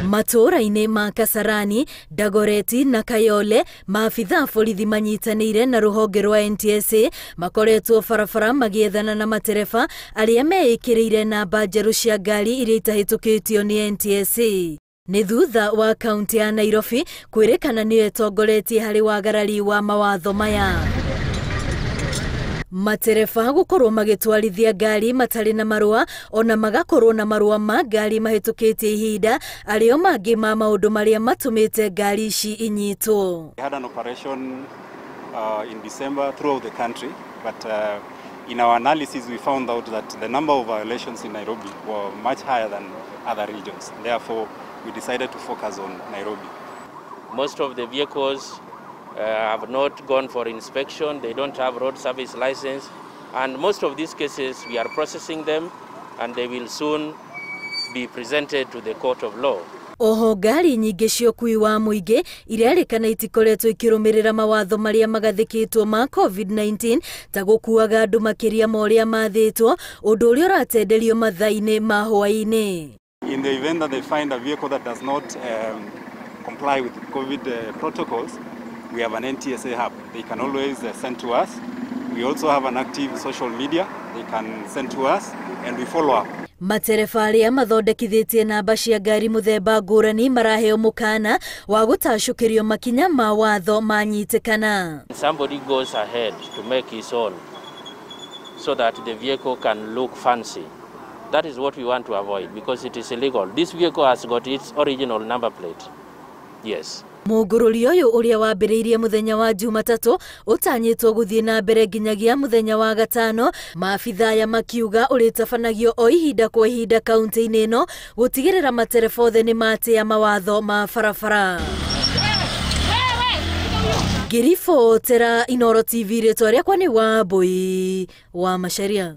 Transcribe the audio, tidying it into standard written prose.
Matũũra-inĩ ma Kasarani, Dagoretti na Kayole, maabitha borithi manyitanĩire na rũhonge rwa NTSA makoretwo barabara magĩethana na matereba arĩa meĩkĩrĩire namba njerũ cia ngari iria itahĩtũkĩtio nĩ NTSA. Nĩ thutha wa kaunti ya Nairobi kwĩrĩkana nĩyo ĩtongoretie harĩ wagarari wa mawatho maya. Matereba gũkorwo magĩtwarithia ngari matarĩ na marũa ona magakorwo na marũa ma ngari mahĩtũkĩtie ihinda arĩo mangĩ ma maũndũ marĩa matũmĩte ngari ici inyitwo. We had an operation in December throughout the country, but in our analysis we found out that the number of violations in Nairobi were much higher than other regions. Therefore, we decided to focus on Nairobi. Most of the vehicles have not gone for inspection, they don't have road service license, and most of these cases we are processing them and they will soon be presented to the court of law. Oho ngari nyingĩ cia ũkuui wa mũingĩ irerĩkana itikoretwo ikĩrũmĩrĩra mawatho marĩa magathĩkĩtwo ma COVID-19 ta gũkuaga andũ makĩria ma ũrĩa mathĩtwo, ũndũ ũrĩa ũratenderio mathaa-inĩ ma hwaĩ-inĩ. In the event that they find a vehicle that does not comply with COVID protocols, we have an NTSA hub. They can always send to us. We also have an active social media. They can send to us and we follow up. Matereba arĩa mathondekithĩtie namba cia ngari mũthemba ngũrani maraheo mũkana wa gũtacũkĩrio makinya ma watho manyitĩkana. Somebody goes ahead to make his own so that the vehicle can look fancy. That is what we want to avoid because it is illegal. This vehicle has got its original number plate. Yes. Mũngũrũri ũyũ ũrĩa wambĩrĩirie mũthenya wa Jumatatũ ũtanyĩtwo gũthiĩ na mbere nginyagia mũthenya wa gatano, maabitha aya makiuga ũrĩtabanagio o ihinda kwa ihinda kaunti-inĩ ĩno gũtigĩrĩra matereba othe nĩ matĩa mawatho ma barabara. Ngĩribotera Inooro TV, rĩtwa rĩakwa nĩ Wambui wa Macharia.